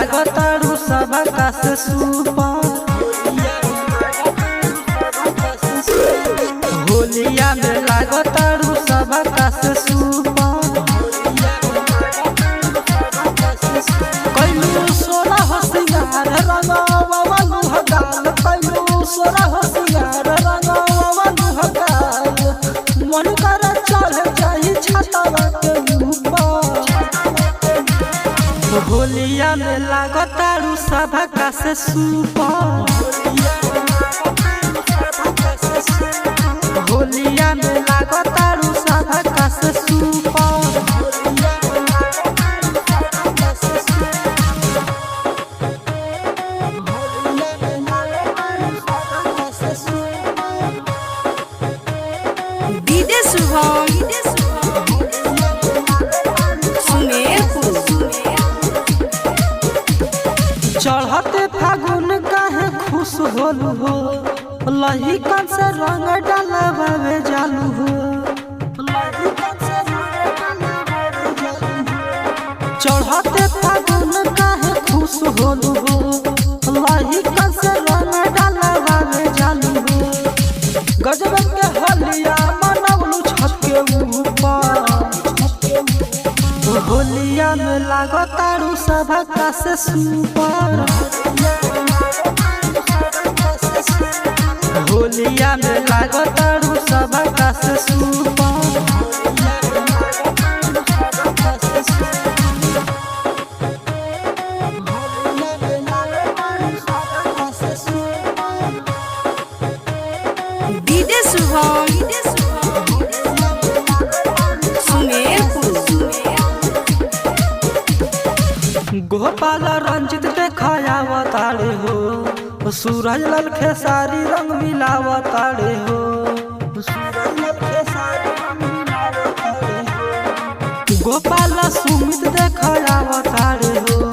लागतारू सबका से सुपर। होलिया में लागतारू सबका से सुपर। कैलू सोना हो सिंगार रंगवा लुह गाल, कैलू सोना हो सिंगार रंगवा लुह गाल। मन कर चढ़ जाई छतवा के ऊपर। होलिया में लागतारू सबका से सुपर। होलिया में लागतारू सबका से सुपर। DJ Shubham Sumerpur. चढ़ते फागुन काहे खुश होलू हो, लहिकन से रंग डलवावे जालू हो। चढ़ते फागुन काहे खुश होलू हो, लहिकन से रंग डलवावे जालू हो। गजब के होलिया मनवलू छत के ऊपर। होलिया में लागतारू सबका से सुपर। होलिया में लागतारू सबका से super. DJ Shubham Sumerpur. Gopal Ranjit देखायावतारे हो, सूरज लाल खेसारी रंग मिलावतारे हो। गोपाल सुमित देखायावतारे हो,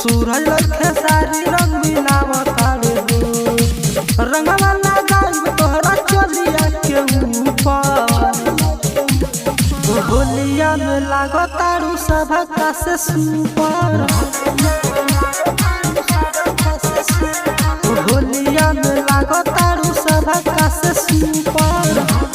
सूरज लाल खेसारी रंग मिलावतारे हो। रंगवा लगाइब तोहरा चलिया के ऊपर। होलिया में लागतारू सबका से सुपर। होलिया में लागतारू सबका से सुपर।